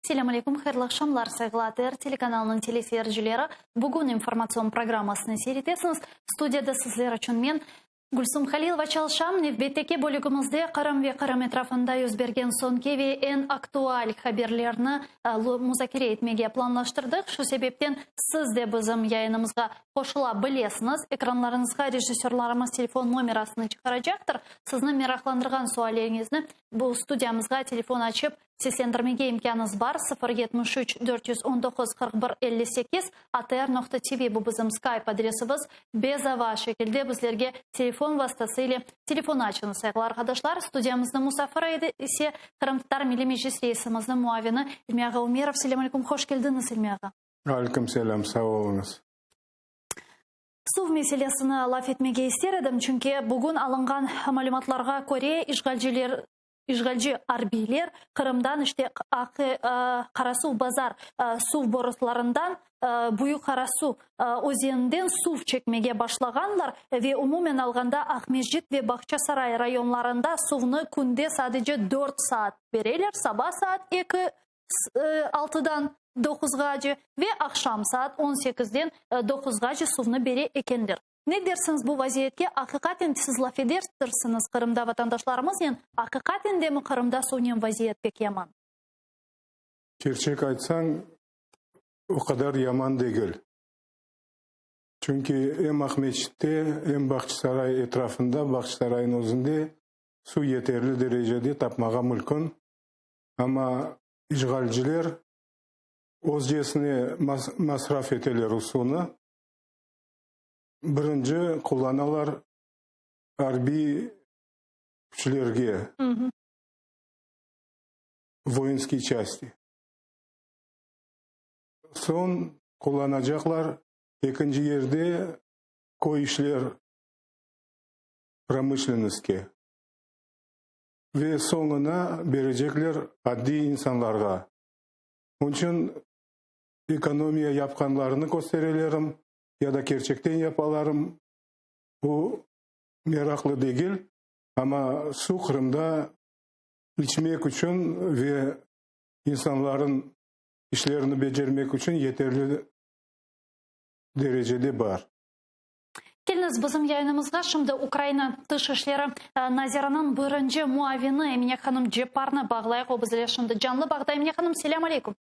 Selâm aleyküm, hayırlı aqşamlar, sayğılı ATR telekanalınıñ teleseyircileri. Bugün informatsion programmasını seyir etesiñiz. Studiyada sizler içün men, Gülsum Halilova çalışam. Nevbetteki bölügimizde Qırım ve Qırım etrafında yüz bergen soñki ve eñ aktual haberlerni muzakere etmege planlaştırdıq. Şu sebepten siz de bizim yayınımızğa qoşula bilesiñiz. Ekranlarıñızğa rejissörlarımız telefon nomerasını çıqaracaqtır. Sizni meraqlandırğan sualeriñizni bu studiyamızğa telefon açıp Seslendirmege imkânıñız bar, 0 73 419 41 58, atr noqta tv, bu bizim Skype adresimiz. Bezava şekilde bizlerge telefon vastası ile telefon açıñız, sayğılı arqadaşlar. Studiyamıznıñ musafiri ise Qırımtatar Milliy Meclis reisimizniñ muavini İlmi ağa Umerov. Selâm aleyküm, hoş keldiñiz, İlmi ağa. Aleyküm selâm, sağ oluñız. Suv meselesini laf etmege ister edim, çünki bugün alınğan malümatlarğa köre, işğalciler İşğalci arbiyler Qırımdan işte Qarasuvbazar suv boruslarından Büyük Qarasu özeninden suv çekmege başlağanlar ve umumen alğanda Aqmescit ve Bağçasaray rayonlarında suvnı künde sadece dört saat bereler, saba saat eki altıdan doquzğace ve aqşam saat on sekizden doquzğace suvnı bere ekenler. Ne dersiñiz bu vaziyetke? Aqiqaten siz laf edertirsiñiz Qırımda vatandaşlarımıznen, aqiqaten demi Qırımda suvnen vaziyet pek yaman? Kerçek aytsañ, o qadar yaman degil. Çünki em Aqmescitte, em Bağçasaray etrafında, Bağçasaraynıñ özünde suv yeterli derecede tapmağa mülkün. Amma işğalciler özcesine masraf eteler o suvnı. Birinci qullanalar arbiy küçlerge, voyinskiy çasti. Soñ qullanacaqlar ekinci yerde köy işler promışlennostke ve soñuna berecekler addiy insanlarğa. Onıñ içün ekonomiya yapqanlarını kösterelerim. ya da kerçekten yapalarım, bu meraqlı degil, amma suv Qırımda içmek içün ve insanların işlerini becermek içün yeterli derecede bar. Keliñiz, bizim yayınımızğa şimdi Ukraina Tış işleri naziriniñ birinci muavini Emine hanım Cepparnı bağlayıq, o bizle şimdi canlı bağda. Emine hanım, selâm aleyküm.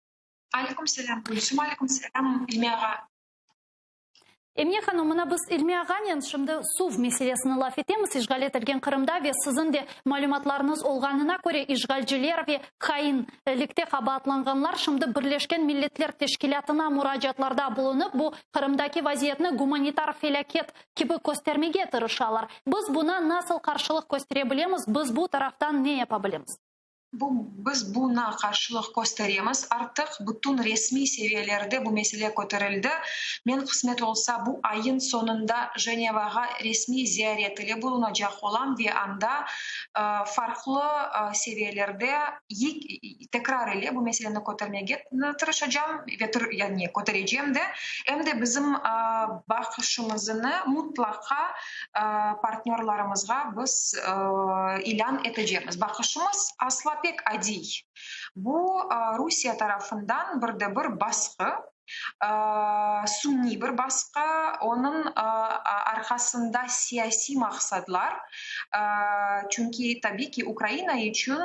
Aleyküm selâm, Gülsüm, aleyküm selâm, İlmi ağa. Emine hanım, mına biz İlmi ağanen şimdi suv meselesini laf etemiz işğal etilgen Qırımda ve siziñ de malümatlarıñız olğanına köre işğalciler ve hainlikte qabaatlanğanlar şimdi Birleşken Milletler Teşkilâtına muracaatlarda bulunıp, bu Qırımdaki vaziyetni gumanitar felâket kibi köstermege tırışalar. Biz buna nasıl qarşılıq köstere bilemiz, biz bu taraftan ne yapa bilemiz? Bu, biz buña qarşılıq kösteremiz artıq, bütün resmiy seviyelerde bu mesele köterildi. Men, qısmet olsa, bu ayın soñunda Jenevağa resmiy ziyaret ile bulunacaq olam ve anda farqlı seviyelerde tekrar ile bu meseleni kötermege tırışacam ve yani köterecem de, em de bizim baqışımızını mutlaqa partnörlarımızğa biz ilân etecemiz. Baqışımız asla pek adiy. Bu, Rusiye tarafından bir de bir basqı, suniy bir basqı, onıñ arqasında siyasiy maqsadlar, çünki, tabiy ki, Ukraina içün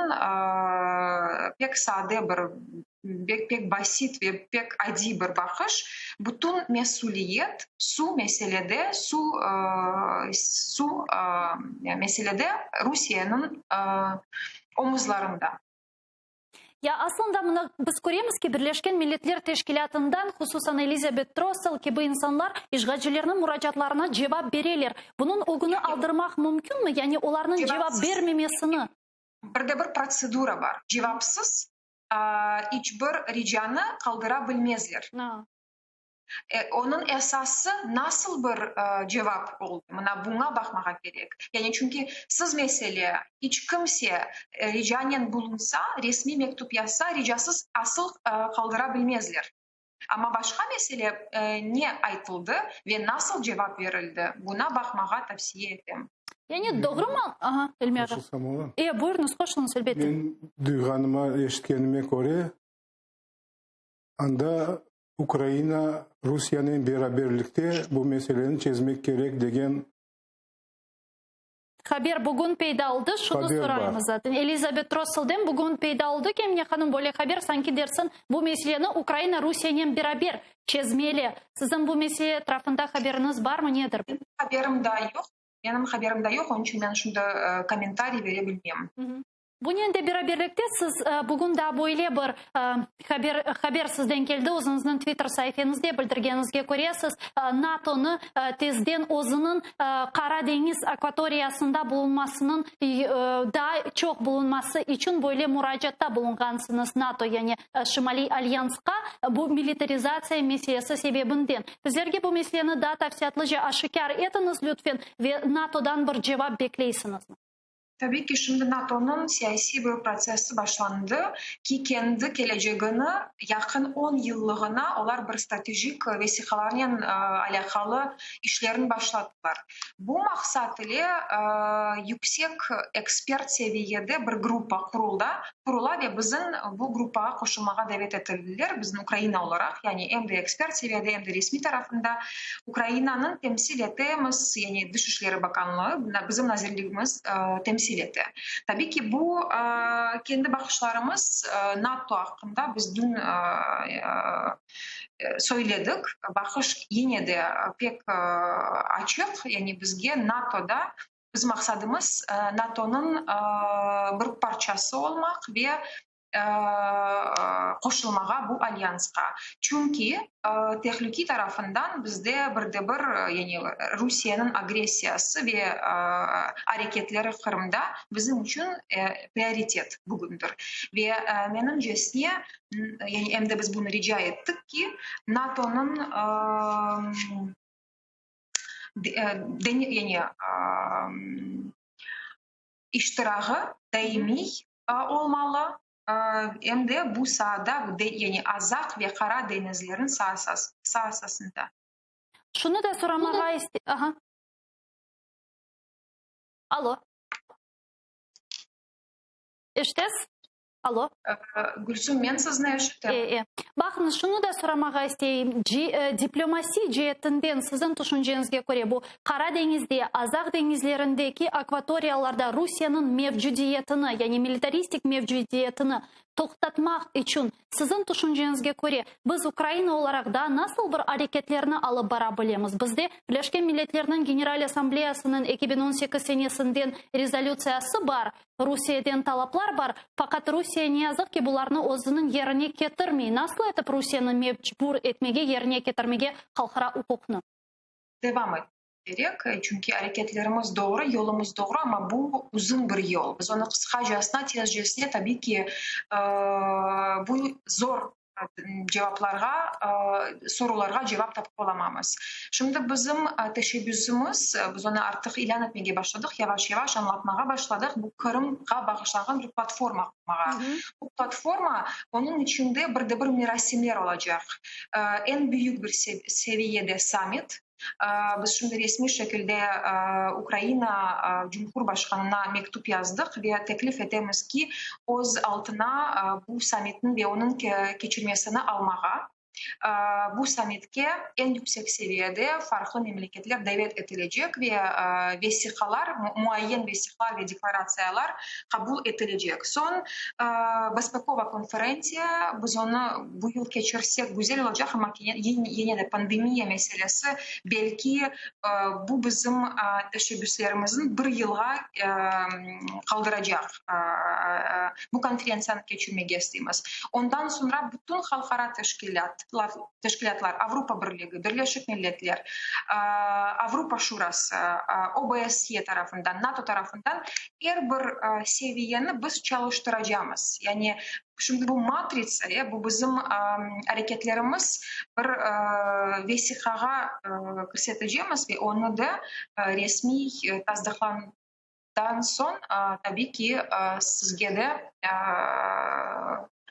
pek sade bir Pek basit ve pek adiy bir baqış, bütün mesüliyet suv meselede, suv suv meselede Rusiyeniñ omuzlarında. Ya aslında mına biz köremiz ki, Birleşken Milletler Teşkilâtından, hususan Elizabet Trossel kibi insanlar işğalcilerniñ muracaatlarına cevap bereler. Bunıñ ögüni aldırmaq mümkünmi? Yani olarnıñ cevap bermemesini? Bir de bir protsedura bar, cevapsız iç bir ricanı qaldıra bilmezler. Onıñ esası nasıl bir cevap oldı, mına buña baqmağa kerek. Yani çünki siz, mesele, iç kimse ricanen bulunsa, resmiy mektüp yazsa, ricasız asıl qaldıra bilmezler. Amma başqa mesele, ne aytıldı ve nasıl cevap berildi, buña baqmağa tavsiye etem. Yani doğrumı? Aha, Elmi ağa. Qoşulsam ola? E, buyurıñız, qoşulıñız, elbette. Men duyğanıma, eşitkenime köre. Anda Ukraina Rusiyenen beraberlikte bu meseleni çezmek kerek degen Haber bugün peyda oldı, şunı haber bar. soraymız zaten. Elizabet Trosselden bugün peyda oldı ki, Emine hanım, böyle haber, sanki dersin, bu meseleni Ukraina Rusiyenen beraber çezmeli. Siziñ bu mesele etrafında haberiñiz barmı, nedir? Menim haberim daa yoq. Menim haberim daa yoq, onıñ içün men şimdi kommentariy bere bilmem. Bunen de beraberlikte siz bugün daa böyle bir haber, haber sizden keldi, özüñizniñ Twitter saifeñizde bildirgeniñizge köre, siz NATOnı tezden özüniñ Qara deñiz akvatoriyasında bulunmasınıñ daa çoq bulunması içün böyle muracaatta bulunğansıñız NATO, yani Şimaliy Alyansqa bu militarizatsiya meselesi sebebinden. Bizlerge bu meseleni daa tafsilâtlıca aşikâr etiñiz lütfen ve NATOdan bir cevap bekleysiñizmi? Tabiiy ki, şimdi NATOnıñ siyasiy bir protsessi başlandı ki, kendi kelecegini yaqın on yıllığına olar bir stratejik vesiqalarnen alâqalı işlerini başlattılar. Bu maqsat ile yüksek ekspert seviyede bir gruppa qurulda, qurula ve bizim bu gruppağa qoşulmağa davet etildiler, bizim Ukraina olaraq, yani em de ekspert seviyede, em de resmiy tarafında Ukrainanıñ temsil etemiz, yani Dış işleri bakanlığı, bizim nazirligimiz temsil ete. Tabiiy ki, bu kendi baqışlarımız NATO aqqında biz dün söyledik, baqış yine de pek açıq, yani bizge NATOda biz maqsadımız NATOnıñ bir parçası olmaq ve qoşulmağa bu alyansqa. Çünki tehlüki tarafından bizde bir de bir, yani Rusiyeniñ agressiyası ve areketleri Qırımda bizim içün prioritet bugündir. Ve menimcesine, yani em de biz bunı rica ettik ki, NATOnıñ yani iştirağı daimiy olmalı, em de bu saada, yani Azaq ve Qara deñizlerniñ saasında. Şunı da soramağa iste. Aha. Alo. Eşitesiz? Alo. Gülsüm, men sizni eşitem. E, e. Baqıñız, şunı da soramağa isteyim. Diplomasiy ceetinden siziñ tüşünceñizge köre, bu Qara deñizde, Azaq deñizlerindeki akvatoriyalarda Rusiyeniñ mevcudiyetini, yani militaristik mevcudiyetini toqtatmaq içün, siziñ tüşünceñizge köre, biz Ukraina olaraq daa nasıl bir areketlerni alıp bara bilemiz? Bizde Birleşken Milletlerniñ General Assambleyasınıñ 2018 senesinden rezolütsiyası bar, Rusiyeden talaplar bar, faqat Rusiye ne yazıq ki bularnı özüniñ yerine ketirmey. Nasıl etip Rusiyeni mecbur etmege yerine ketirmege halqara uquqnı? Devam etmek kerek, çünki areketlerimiz doğru, yolumız doğru, amma bu uzun bir yol. Biz onı qısqacasına, tezcesine, tabiy ki, bu zor cevaplarğa, sorularğa cevap tapıp olamamız. Şimdi bizim teşebbüsimiz, biz onı artıq ilân etmege başladıq, yavaş-yavaş añlatmağa başladıq, bu Qırımğa bağışlanğan bir platforma qurmağa. Bu platforma, onıñ içinde bir de bir merasimler olacaq. Eñ büyük bir seviyede sammit, Biz şimdi resmiy şekilde Ukraina Cumhurbaşqanına mektüp yazdıq ve teklif etemiz ki, öz altına bu sammitniñ ve onıñ keçirmesini almağa. Bu sammitke eñ yüksek seviyede farqlı memleketler davet etilecek ve vesiqalar, muayyen vesiqalar ve deklaratsiyalar qabul etilecek. Soñ Bezpekova konferentsiya, biz onı bu yıl keçirsek güzel olacaq, amma yine de pandemiya meselesi, belki bu bizim teşebbüslerimizniñ bir yılğa qaldıracaq. Bu konferentsiyanı keçirmege isteymiz. Ondan soñra bütün halqara teşkilâtlar, Avropa Birligi, Birleşik Milletler, Avropa Şurası, OBSE tarafından, NATO tarafından er bir seviyeni biz çalıştıracamız. Yani şimdi bu matritsa, bu bizim areketlerimiz bir vesiqağa kirsetecemiz ve onı da resmiy tasdıqlandan soñ, tabiy ki, sizge de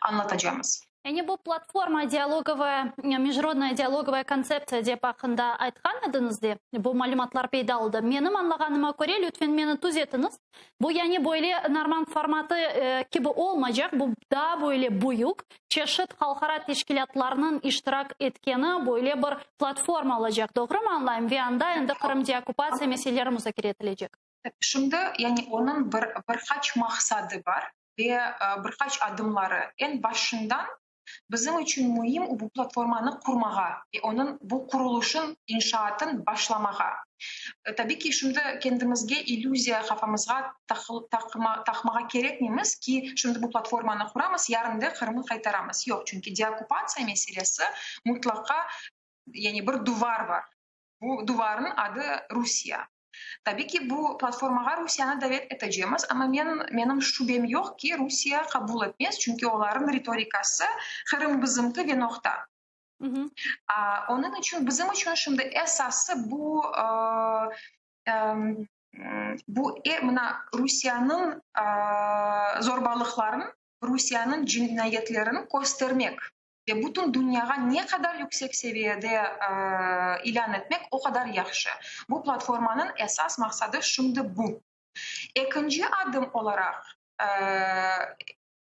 añlatacamız. Yani bu platforma dialogovая, международная dialogovая kontseptsiya dep aqqında aytqan ediñiz de, bu malümatlar peyda oldı. Menim añlağanıma köre, lütfen meni tüzetiñiz, bu yani böyle normand formatı kibi olmaycaq, bu daa böyle büyük, çeşit halqara teşkilâtlarnıñ iştirak etkeni böyle bir platforma olacaq, doğrumı añlayım? Ve anda endi Qırım deokkupatsiya meseleleri muzakere etilecek. Şimdi yani onıñ bir qaç maqsadı bar ve bir qaç adımları. Eñ başından bizim içün müim bu platformanı qurmağa ve onıñ bu qurulışın, inşaatın başlamağa. Tabii ki, şimdi kendimizge illüziya qafamızğa taqmağa kerekmeymiz ki, şimdi bu platformanı quramız, yarın da Qırımnı qaytaramız. Yoq, çünki deokkupatsiya meselesi mutlaqa, yani bir duvar bar. Bu duvarnıñ adı Rusiye. Tabii ki, bu platformağa Rusiyeni davet etecemiz, amma menim şübem yoq ki, Rusiye qabul etmez, çünki olarnıñ ritorikası Qırım bizimki ve noqta. Onıñ içün bizim içün şimdi esası bu mına Rusiyeniñ zorbalıqların, Rusiyeniñ cinayetlerini köstermek ve bütün dünyağa ne qadar yüksek seviyede ilân etmek, o qadar yahşı. Bu platformanıñ esas maqsadı şimdi bu. Ekinci adım olaraq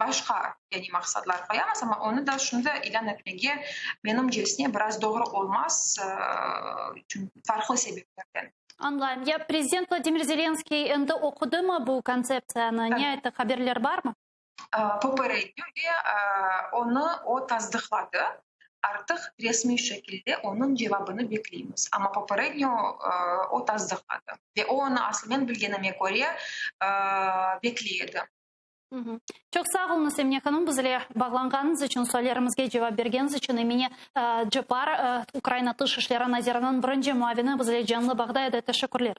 başqa yani maqsadlar qoyamız, amma onı da şimdi ilân etmege, menimcesine, biraz doğru olmaz, çünki farqlı sebeplerden. Añlayım. Ya prezident Vladimir Zelenskiy endi oqudımı bu kontseptsiyanı? Ne ayttı, haberler barmı? Poperednio ve onı o tasdıqladı. Artıq resmiy şekilde onıñ cevabını bekleymiz. Amma poperednio o tasdıqladı. Ve o onı aslı, men bilgenime köre, bekley edi. Çoq sağ oluñız, Emine hanım, bizle bağlanğanıñız içün, suallerimizge cevap bergeniñiz içün. Emine Ceppar, Ukraina Tış işleri naziriniñ birinci muavini bizle canlı bağda edi. Teşekkürler.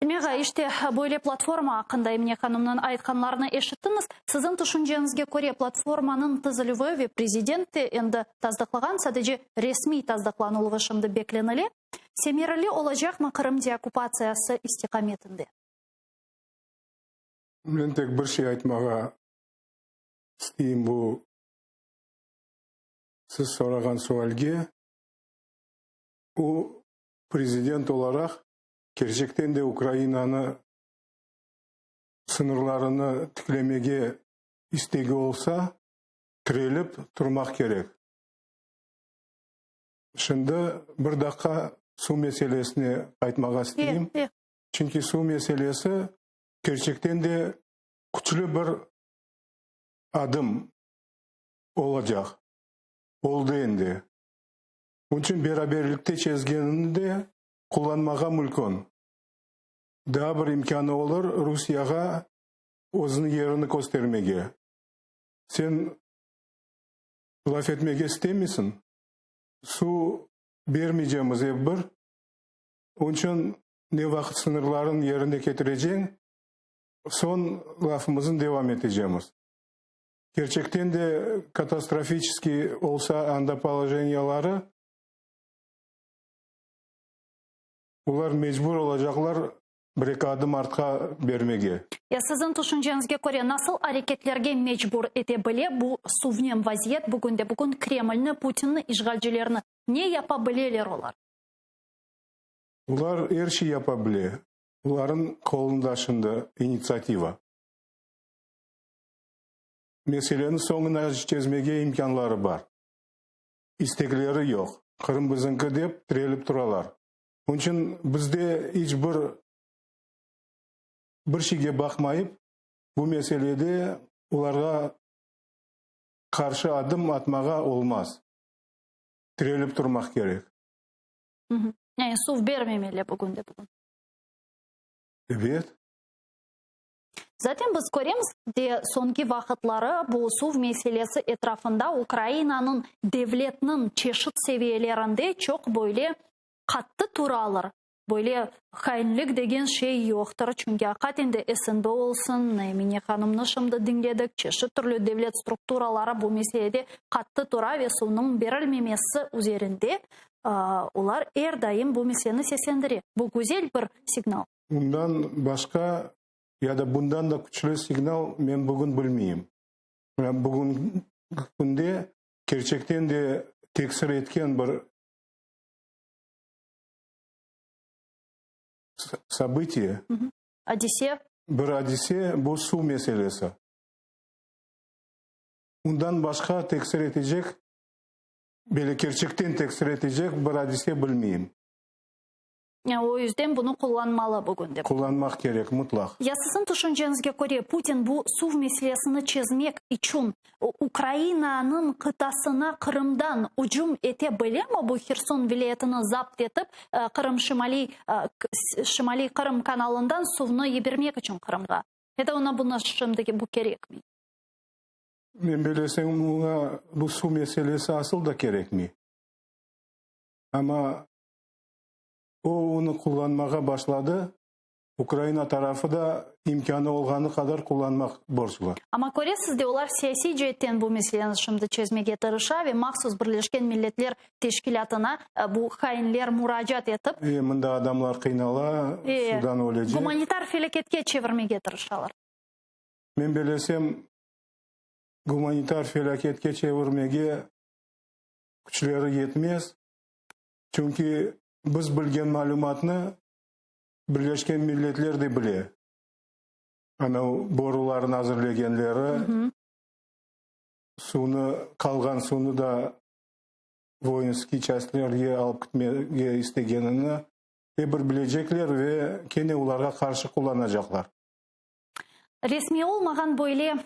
İlmi ağa, işte böyle platforma aqqında Emine hanımnıñ aytqanlarını eşittiñiz. Siziñ tüşünceñizge köre, platformanıñ tizilüvi ve prezident de endi tasdıqlağan, sadece resmiy tasdıqlanıluvı şimdi beklenile, semereli olacaqmı Qırım deokkupatsiyası istiqametinde? Men tek bir şey aytmağa isteyim bu siz sorağan sualge. O, prezident olaraq, kerçekten de Ukrainanı sıñırlarını tiklemege istegi olsa, tirelip turmaq kerek. Şimdi bir daqqa suv meselesine qaytmağa isteyim. Çünki suv meselesi kerçekten de küçlü bir adım olacaq. Oldı endi. Onıñ içün beraberlikte çezgenini de qullanmağa mümkün. Daa bir imkânı olur Rusiyağa özüniñ yerini köstermege. Sen laf etmege istemeysiñ, suv bermeycemiz ep bir. Onıñ içün ne vaqıt sıñırlarıñ yerine ketireceñ, soñ lafımıznı devam etecemiz. Kerçekten de katastrofiçeskiy olsa anda polojeniyaları, olar mecbur olacaqlar bir-eki adım artqa bermege. Ya siziñ tüşünceñizge köre, nasıl areketlerge mecbur ete bile bu suvnen vaziyet bugünde-bugün Kremlni, Putinni, işğalcilerni? Ne yapa bileler olar? Olar er şey yapa bile. Olarnıñ qolunda şimdi initsiativa. Meseleni soñuna çezmege imkânları bar. İstekleri yoq. Qırım bizimki dep tirelip turalar. Onıñ içün bizde iç bir bir şeyge baqmayıp, bu meselede olarğa qarşı adım atmağa olmaz. Tirelip turmaq kerek. Yani suv bermemeli bugünde-bugün. Ebet. Zaten biz köremiz de, soñki vaqıtları bu suv meselesi etrafında Ukrainanıñ devletniñ çeşit seviyelerinde çoq böyle qattı turalar. Böyle hainlik degen şey yoqtır, çünki aqiqaten de SNB olsun, Emine hanımnı şimdi diñledik, çeşit türlü devlet strukturaları bu meselede qattı tura ve suvnıñ berilmemesi üzerinde olar er daim bu meseleni seslendire. Bu güzel bir signal. Bundan başqa ya da bundan da küçlü signal men bugün bilmeyim. Bugün künde. Kerçekten de teksir etken bir sobıtiye, Adise. Bir adise, bu suv meselesi. Undan başqa teksir etecek, böyle kerçekten teksir etecek bir adise bilmeyim. Yani o yüzden bunı qullanmalı bugün de. Qullanmaq kerek, mutlaq. Ya siziñ tüşünceñizge köre, Putin bu suv meselesini çezmek içün Ukrainanıñ qıtasına Qırımdan ücüm ete bilemi, bu Herson vilâyetini zapt etip, Qırım şimaliy, Şimaliy Qırım kanalından suvnı yibermek içün Qırımğa? Ya da oña bunı şimdiki bu kerekmey? Men bilesem, oña bu suv meselesi asıl da kerekmey. Amma o onı qullanmağa başladı, Ukraina tarafı da imkânı olğanı qadar qullanmaq borclu. Amma köresiz de, olar siyasiy ceetten bu meseleni şimdi çezmege tırışa ve mahsus Birleşken Milletler Teşkilâtına bu hainler muracaat etip. E, mında adamlar qıynala, suvdan ölecek. Gumanitar felâketke çevirmege tırışalar. Men belesem, gumanitar felâketke çevirmege küçleri yetmez, çünki biz bilgen malümatnı Birleşken Milletler de bile. Ana o borularnı azırlegenleri, suvnı, qalğan suvnı da voyinskiy çastlerge alıp ketmege istegenini epbir bilecekler ve kene olarğa qarşı qullanacaqlar. Resmiy olmağan böyle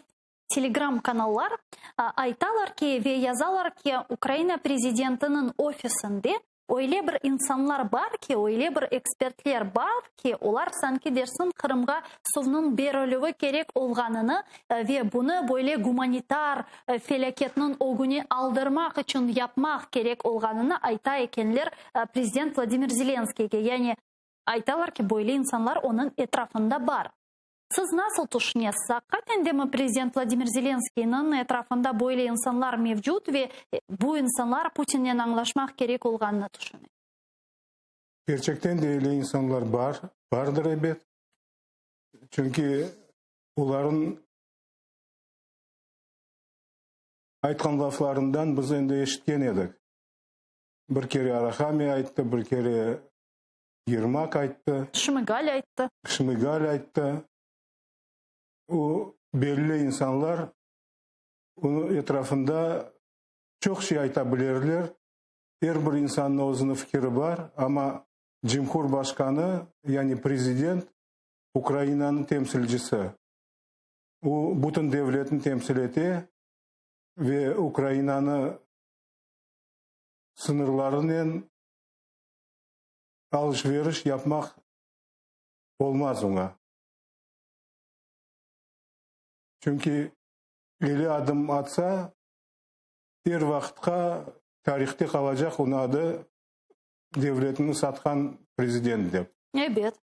Telegram kanallar aytalar ki ve yazalar ki, Ukraina prezidentiniñ ofisinde öyle bir insanlar bar ki, öyle bir ekspertler bar ki, olar sanki dersiñ Qırımğa suvnıñ berilüvi kerek olğanını ve bunı böyle gumanitar felâketniñ ögüne aldırmaq içün yapmaq kerek olğanını ayta ekenler prezident Vladimir Zelenskiyge. Yani aytalar ki, böyle insanlar onıñ etrafında bar. Siz nasıl tüşünesiz, aqiqaten demi prezident Vladimir Zelenskıynıñ etrafında böyle insanlar mevcut ve bu insanlar Putinnen añlaşmaq kerek olğanını tüşüne? Kerçekten de öyle insanlar bar, bardır ebet. Çünki olarnıñ aytqan laflarından biz endi eşitken edik. Bir kere Arahamiya ayttı, bir kere Yermak ayttı. Şmıgal ayttı. Şmıgal ayttı. O belli insanlar onıñ etrafında çoq şey ayta bilirler. Er bir insannıñ özüniñ fikiri bar, amma Cumhurbaşqanı, yani prezident Ukrainanıñ temsilcisi. O bütün devletni temsil ete ve Ukrainanı sıñırlarınen alış-veriş yapmaq olmaz oña. Çünki eli adım atsa, er vaqıtqa tarihte qalacaq onıñ adı devletini satqan prezident dep. Ebet.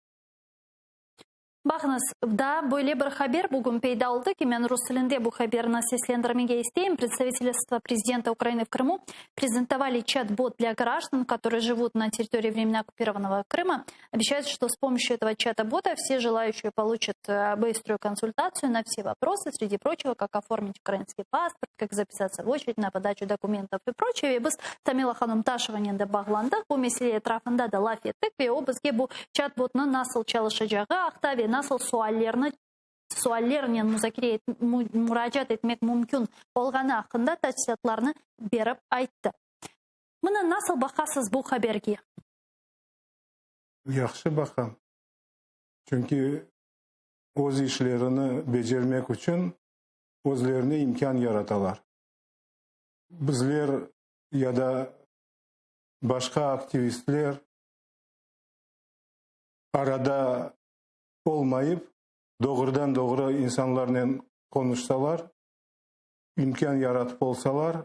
Baqıñız, daa böyle bir haber bugün peyda oldı ki, men rus tilinde bu haberni seslendirmege isteyim, Predstavitelstvo prezidenta Ukraины в Крыму презентовали чат-бот для граждан, которые живут на территории временно оккупированного Крыма. Обещают, что с помощью этого чата-бота все желающие получат э, быструю консультацию на все вопросы, среди прочего, как оформить украинский паспорт, как записаться в очередь на подачу документов и прочее. Ve biz Tamila hanım Taşevanen de bağlandıq, bu mesele etrafında da laf ettik ve o bizge bu çat-botnıñ nasıl çalışacağı aqta ve nasıl suallerni suallernen muzakere muracaat etmek mümkün olğanı aqqında tafsilâtlarnı berip ayttı. Mına nasıl baqasız bu haberge? Yahşı baqam. Çünki öz işlerini becermek içün özlerine imkân yaratalar. Bizler ya da başqa aktivistler arada olmayıp, doğrudan-doğru insanlarnen qonuşsalar, imkân yaratıp olsalar,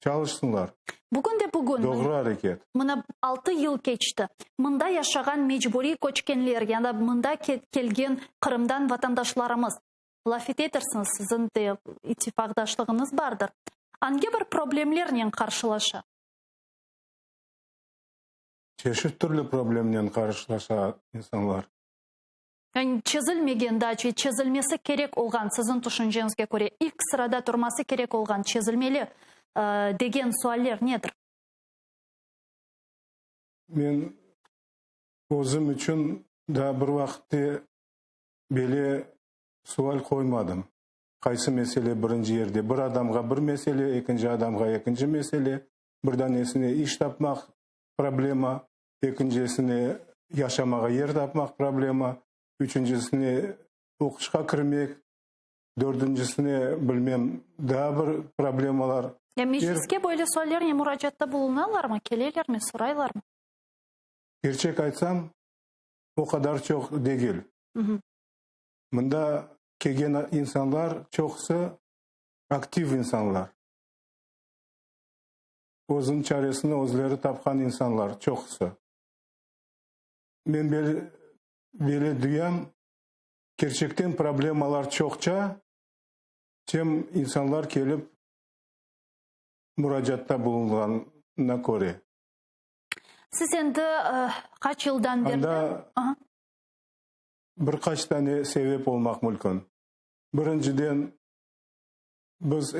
çalışsınlar. Bugün de bugün. Doğru areket. Mına altı yıl keçti. Mında yaşağan mecburiy köçkenler ya da mında kelgen Qırımdan vatandaşlarımız, laf etetirsiñiz, siziñ de ittifaqdaşlığıñız bardır, angi bir problemlernen qarşılaşa? Çeşit türlü problemnen qarşılaşa insanlar. Yani çezilmegen daa çezilmesi kerek olğan, siziñ tüşünceñizge köre, ilk sırada turması kerek olğan çezilmeli. degen sualler nedir? Men özüm içün daa bir vaqıtte böyle sual qoymadım. Qaysı mesele birinci yerde? Bir adamğa bir mesele, ekinci adamğa ekinci mesele, bir danesine iş tapmaq problema, ekincisine yaşamağa yer tapmaq problema, üçüncisine oquşqa kirmek, dördüncisine, bilmem, daa bir problemalar. Ya mecliske böyle suallernen muracaatta bulunalarmı, kelelermi, soraylarmı? Kerçek aytsam, o qadar çoq degil. Mında kelgen insanlar çoqusı aktiv insanlar. Özüniñ çaresini özleri tapqan insanlar çoqusı. Men böyle duyam, kerçekten problemalar çoqça, tem insanlar kelip muracaatta bulunğanına köre. Siz endi qaç yıldan berli? Anda bir qaç tane sebep olmaq mümkün. Birinciden, biz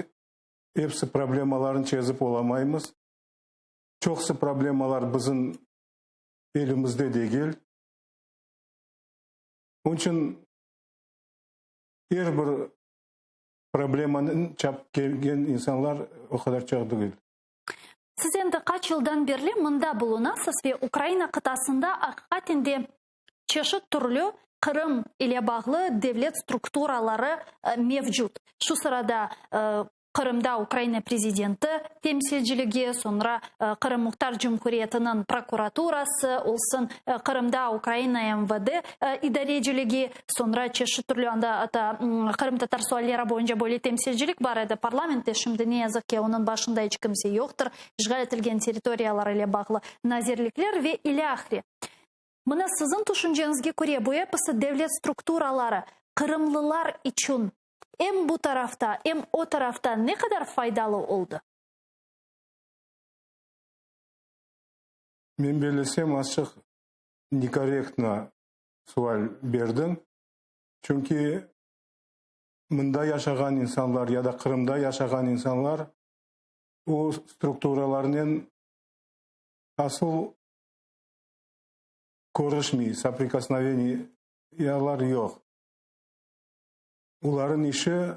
episi problemalarnı çezip olamaymız. Çoqusı problemalar bizim elimizde degil. Onıñ içün er bir problemanı çapıp kelgen insanlar o qadar çoq degil. Siz endi qaç yıldan berli mında bulunasız ve Ukraina qıtasında aqiqaten de çeşit türlü Qırım ile bağlı devlet strukturaları mevcut. Şu sırada Qırımda Ukraina prezidenti temsilciligi, soñra Qırım Muhtar Cumhuriyetiniñ prokuraturası olsun, Qırımda Ukraina MVD idareciligi, soñra çeşit türlü anda atta qırımtatar sualleri boyunca böyle temsilcilik bar edi parlamentte, şimdi ne yazıq ki, onıñ başında iç kimse yoqtır, işğal etilgen territoriyalar ile bağlı nazirlikler ve ilâhre. Mına siziñ tüşünceñizge köre, bu episi devlet strukturaları qırımlılar içün em bu tarafta, em o tarafta ne qadar faydalı oldı? Men bellesem, azçıq nekorrektno sual berdiñ. Çünki mında yaşağan insanlar ya da Qırımda yaşağan insanlar o strukturalarnen asıl körüşmey, soprikosnoveniyalar yoq. Olarnıñ işi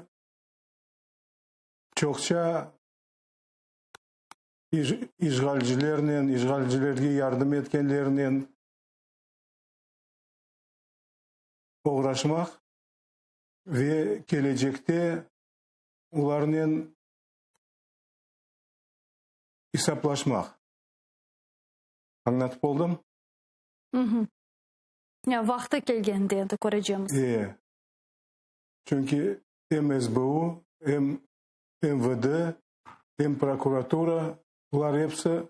çoqça işğalcilernen, işğalcilerge yardım etkenlernen oğraşmaq ve kelecekte olarnen esaplaşmaq. Añlatıp oldım? Vaqtı kelgende endi körecemiz. E. Çünki em SBU, em MVD, em prokuratura, bular episi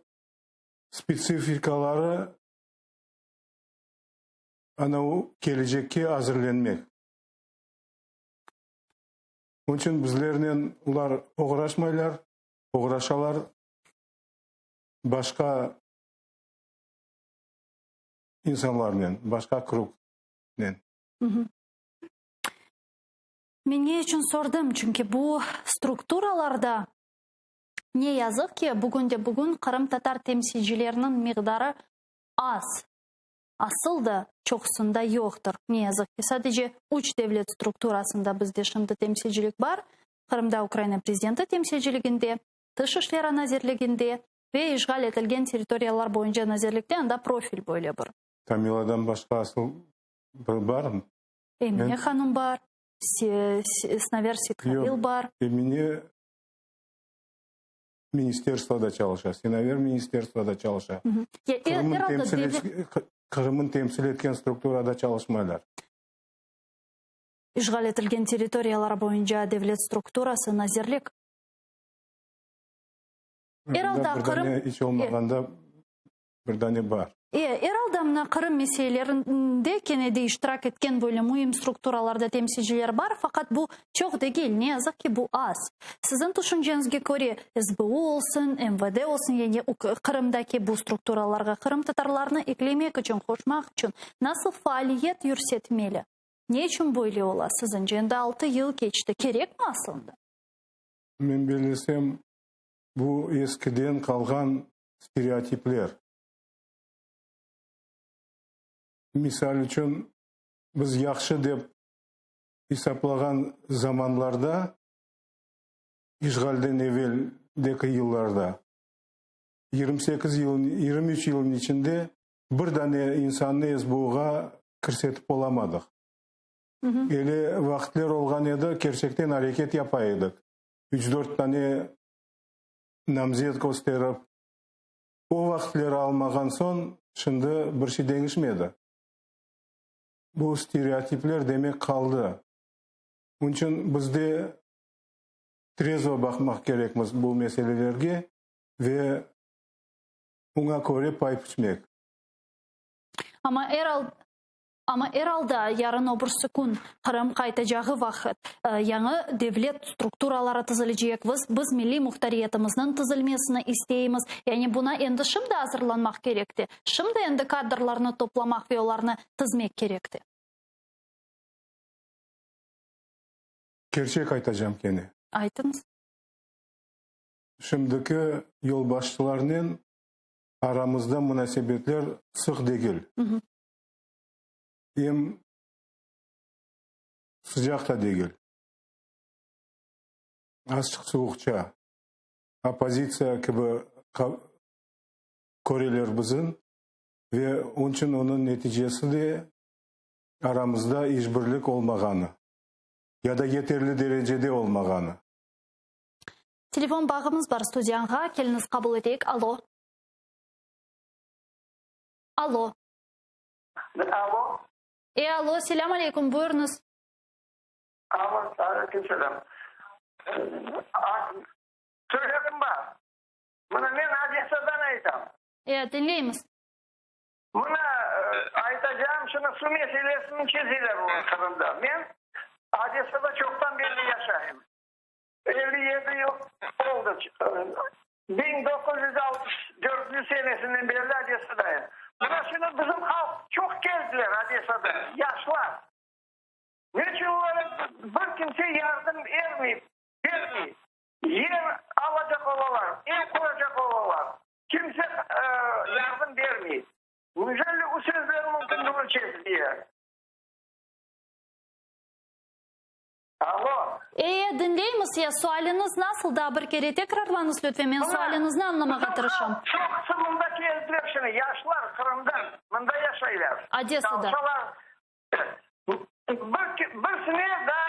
spetsifikaları ana o kelecekke azırlenmek. Onıñ içün bizlernen olar oğraşmaylar, oğraşalar başqa insanlarnen, başqa krugnen. Men ne içün sordım, çünki bu strukturalarda, ne yazıq ki, bugünde-bugün qırımtatar temsilcileriniñ miqdarı az, asıl da çoqusında yoqtır, ne yazıq ki. Sadece üç devlet strukturasında bizde şimdi temsilcilik bar, Qırımda Ukraina Prezidenti temsilciliginde, Tış işleri nazirliginde ve işğal etilgen territoriyalar boyunca nazirlikte, anda profil böyle bir. Kamiladan başqa asıl bir barmı? Emine hanım bar, Sinaver Sithalil bar. Emine ministerstvoda çalışa, Sinaver ministerstvoda çalışa. Qırımın temsil etken strukturada çalışmaylar. İşğal etilgen territoriyalar boyunca devlet strukturası, nazirlik. Er alda Qırım... İç olmağanda Bir dane bar. E, er alda mına Qırım meselelerinde kene de iştirak etken böyle müim strukturalarda temsilciler bar, faqat bu çoq degil, ne yazıq ki, bu az. Siziñ tüşünceñizge köre, SBU olsun, MVD olsun, yani Qırımdaki bu strukturalarğa qırımtatarlarnı eklemek içün, qoşmaq içün nasıl faaliyet yürsetmeli? Ne içün böyle ola, siziñce? Endi altı yıl keçti, kerekmi aslında? Men bellesem. Bu eskiden qalğan stereotipler. Misal içün, biz yahşı dep esaplağan zamanlarda, işğalden eveldeki yıllarda, 28 yıl, 23 yılnıñ içinde bir dane insannı SBUğa kirsetip olamadıq. Ele vaqıtler olğan edi, kerçekten areket yapa edik. Üç-dört dane namzet kösterip, o vaqıtleri almağan soñ, şimdi bir şey deñişmedi. Bu stereotipler, demek, qaldı. Onıñ içün bizde trezvo baqmaq kerekmiz bu meselelerge ve oña köre pay piçmek. Amma er al Amma er alda yarın o birsi kün Qırım qaytacağı vaqıt, yañı devlet strukturaları tizilecek, biz, biz milliy muhtariyetimizniñ tizilmesini isteymiz. Yani buna endi şimdi azırlanmaq kerek de, şimdi endi kadrlarnı toplamaq ve olarnı tizmek kerek de. Kerçek aytacam kene. Aytıñız. Şimdiki yolbaşçılarnen aramızda munasebetler sıq degil. Em sıcaq da degil. Azçıq suvuqça. Oppozitsiya kibi köreler bizi ve onıñ içün onıñ neticesi de aramızda işbirlik olmağanı ya da yeterli derecede olmağanı. Telefon bağımız bar studiyañğa, keliñiz qabul eteyik. Alo. Alo. Alo. E, alo, selâm aleyküm, buyurıñız. Alo, aleyküm selâm. Söyleyim bar. Mına men Odessadan aytam. E, diñleymiz. Mına aytacağım şunı, su meselesini çezeler olar Qırımda. Men Odessada çoqtan berli yaşayım. 57 yıl oldı. 1964 senesinden berli Odessadayım. Mına şimdi bizim halq çoq keldiler Odessada, yaşlar. Neçün olara bir kimse yardım ermey, bermey? Yer alacaq olalar, ev quracaq olalar. Kimse yardım bermey. Neujeli bu sözler mümkün bunı çezmege? Alo. E, diñleymiz ya, sualiñiz nasıl, daa bir kere tekrarlañız lütfen, men sualiñizni añlamağa tırışam. Çoqusı mında keldiler şimdi, yaşlar Qırımdan, mında yaşaylar. Odessada. Çalışalar. Bir, birisine daa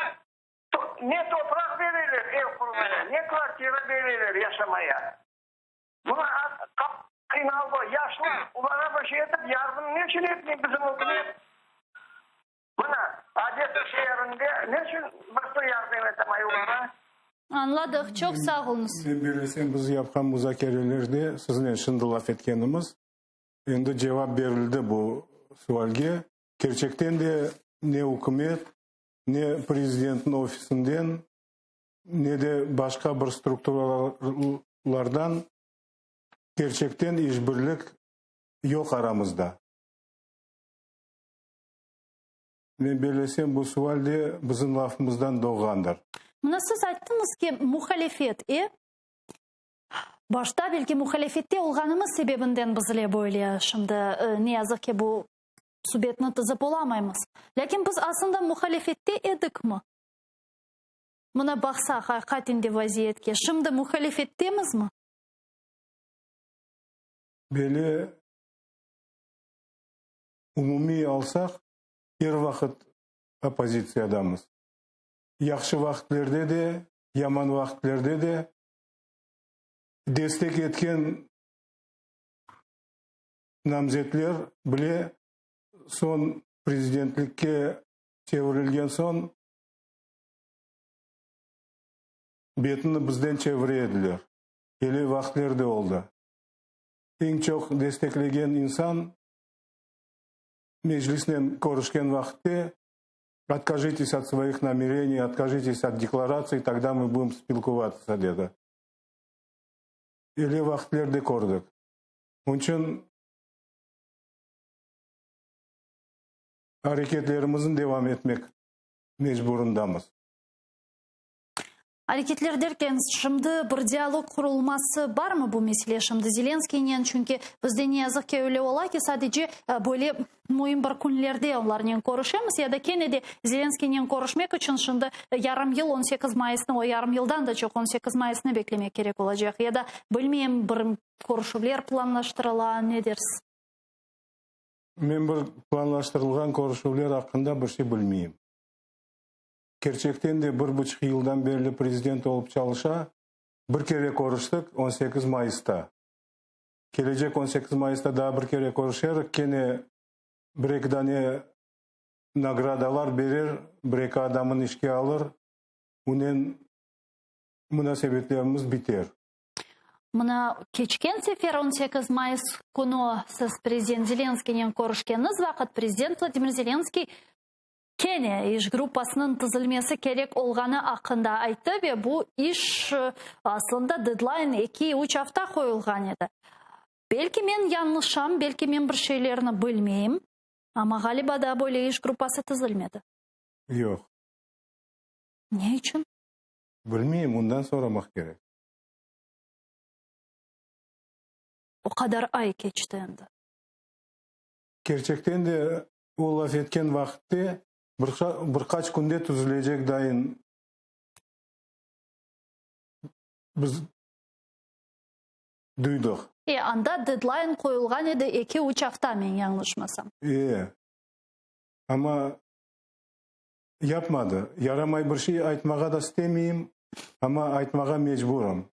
ne topraq bereler ev qurmaya, ne kvartira bereler yaşamaya. Buna qıynaldı yaşlar, olara bir şey etip yardım neçün etmey bizim ükümet? Mına, Odessa şeerinde neçün birisi yardım etemay olara? Añladıq, çoq sağ oluñız. Men bellesem, biz yapqan muzakerelerde, siznen şimdi laf etkenimiz, endi cevap berildi bu sualge. Kerçekten de ne ükümet, ne prezidentniñ ofisinden, ne de başqa bir strukturalardan kerçekten işbirlik yoq aramızda. Men bellesem, bu sual de bizim lafımızdan doğğandır. Mına siz ayttıñız ki, muhalefet, e? Başta belki muhalefette olğanımız sebebinden bizle böyle şimdi, ne yazıq ki, bu subetni tizip olamaymız. Lâkin biz aslında muhalefette edikmi? Mına baqsaq aqiqaten de vaziyetke, şimdi muhalefettemizmi? Böyle umumiy alsaq, er vaqıt oppozitsiyadamız. Yahşı vaqıtlerde de, yaman vaqıtlerde de destek etken namzetler bile soñ prezidentlikke çevirilgen soñ betini bizden çevire ediler. Öyle vaqıtler de oldı. Eñ çoq desteklegen insan Meclisnen körüşken vaqıtte, Otkajites ot svoih namereniy, otkajites ot deklaratsiy, togda mı budem spilkuvatsa, dedi. Öyle vaqıtler de kördik. Onıñ içün areketlerimizni devam etmek mecburındamız. Areketler derken, şimdi bir dialog qurulması barmı bu mesele şimdi Zelenskiynen? Çünki bizde ne yazıq ki öyle ola ki, sadece böyle müim bir künlerde onlarnen körüşemiz ya da kene de Zelenskiynen körüşmek içün şimdi yarım yıl 18 mayısnı, o yarım yıldan da çoq 18 mayısnı beklemek kerek olacaq ya da bilmeyim bir körüşüvler planlaştırıla, ne dersiz? Men bir planlaştırılğan körüşüvler aqqında bir şey bilmeyim. Kerçekten de bir buçuq yıldan berli prezident olıp çalışa. Bir kere körüştik, 18 mayısta. Kelecek 18 mayısta daa bir kere körüşerik, kene bir-eki dane nagradalar berer, bir-eki adamın işke alır, bunen munasebetlerimiz biter. Mına keçken sefer 18 mayıs künü siz prezident Zelenskiynen körüşkeniñiz vaqıt prezident Vladimir Zelenskiy kene iş gruppasınıñ tizilmesi kerek olğanı aqqında ayttı ve bu iş aslında dedlayn eki-üç afta qoyulğan edi. Belki men yañlışam, belki men bir şeylerni bilmeyim, amma ğaliba daa böyle iş gruppası tizilmedi. Yoq. Ne içün? Bilmeyim, ondan soramaq kerek. O qadar ay keçti endi. Kerçekten de, o laf etken vaqıtte bir qaç künde tüzülecek dayın biz duydıq. E, anda dedlayn qoyulğan edi eki-üç afta, men yañlışmasam. E, amma yapmadı. Yaramay bir şey aytmağa da istemeyim, amma aytmağa mecburım.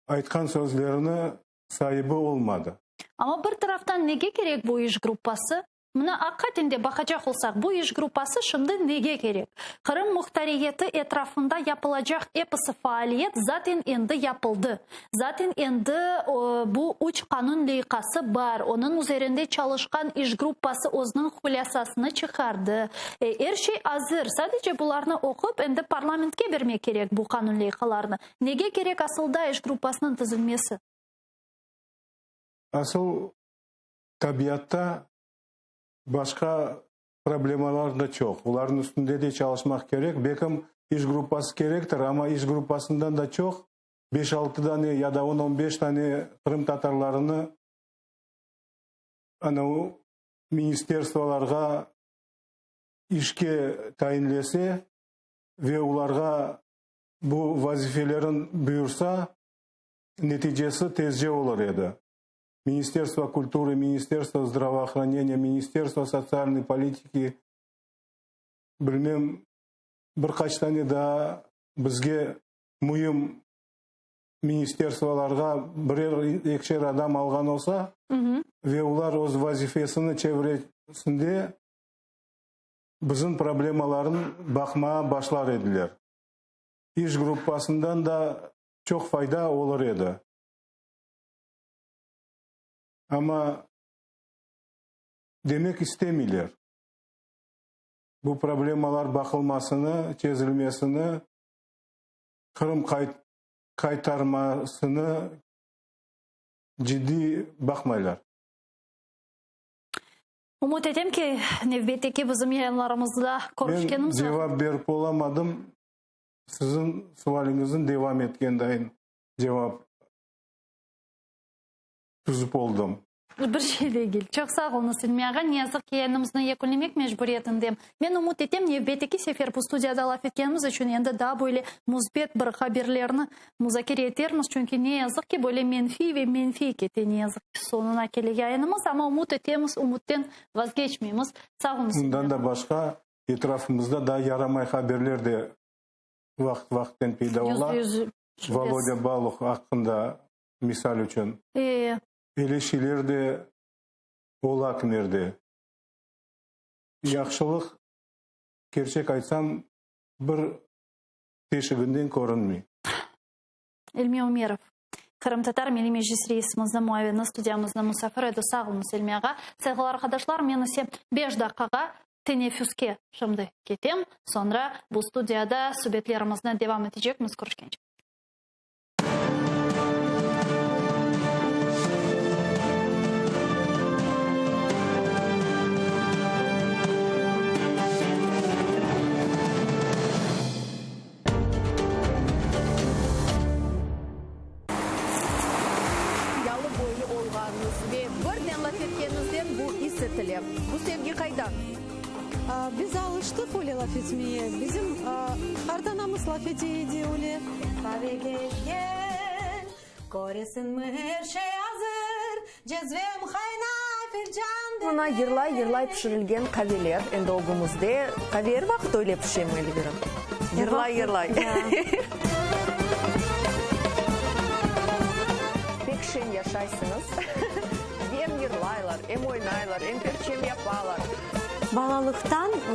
Aytqan sözlerini saibi olmadı. Amma bir taraftan nege kerek bu iş gruppası? Mına aqiqaten de baqacaq olsaq, bu iş gruppası şimdi nege kerek? Qırım muhtariyeti etrafında yapılacaq episi faaliyet zaten endi yapıldı. Zaten endi bu üç qanun leyhası bar, onıñ üzerinde çalışqan iş gruppası özüniñ hulâsasını çıqardı. Er şey azır, sadece bularnı oqup, endi parlamentke bermek kerek bu qanun leyhalarını. Nege kerek asılda iş gruppasınıñ tizilmesi? Asıl tabiatta başqa problemalar da çoq. Olarnıñ üstünde de çalışmaq kerek. Belkim, iş gruppası kerektir, amma iş gruppasından da çoq beş-altı dane ya da on-on beş dane qırımtatarlarını ana o ministerstvolarğa işke tayinlese ve olarğa bu vazifelerin buyursa, neticesi tezce olur edi. Ministerstvo kulturı, Ministerstvo zdravoohraneniya, Ministerstvo sotsialnıy politiki, bilmem, bir qaç tane daa bizge müim ministerstvolarğa birer, ekişer adam alğan olsa ve olar öz vazifesini çevresinde bizim problemaların baqmağa başlar ediler. İş gruppasından da çoq fayda olur edi. Amma demek istemeyler. Bu problemalar baqılmasını, çezilmesini, Qırım qaytarmasını ciddiy baqmaylar. Ümüt etem ki, nevbetteki bizim yayınlarımızda körüşkenimiz Men cevap berip olamadım. Siziñ sualiñizni devam etken dayın cevap tüzip oldım. Bir şey degil. Çoq sağ oluñız, İlmi ağa. Ne yazıq ki, yayınımıznı yekünlemek mecburiyetindem. Men ümüt etem, nevbetteki sefer bu studiyada laf etkenimiz içün endi daa böyle müsbet bir haberlerni muzakere etermiz. Çünki ne yazıq ki, böyle menfiy ve menfiy kete, ne yazıq ki, soñuna kele yayınımız. Amma ümüt etemiz, ümütten vazgeçmeymiz. Sağ oluñız, İlmi ağa. Bundan da başqa, etrafımızda daa yaramay haberler de vaqıt-vaqıtten peyda ola. Yüzde yüz. Volodâ Baluh aqqında Misal içün. E. Öyle şeyler de ola kimerde. Yahşılıq, kerçek aytsam, bir teşiginden körünmey. İlmi Ümerov, Qırımtatar Milliy Meclis reisimizniñ muavini, studiyamızda musafir edi. Sağ oluñız, İlmi ağa. Sayğılı arqadaşlar, men ise beş daqqağa teneffüske şimdi ketem. Soñra bu studiyada subetlerimizni devam etecekmiz. Körüşkence. is etile. Bu sevgi qaydan? Biz alıştıq öyle laf etmeye. Bizim qartanamız laf ete edi öyle. Qavege gel, köresiñmi er şey azır, cezvem qaynay, filcan. Mına yırlay-yırlay pişirilgen qaveler endi ögümizde. Qave er vaqıt öyle pişemi, Elvira? Yırlay-yırlay. Pek şeñ yaşaysıñız. Em yırlaylar, em oynaylar, em perçem yapalar. Balalıqtan.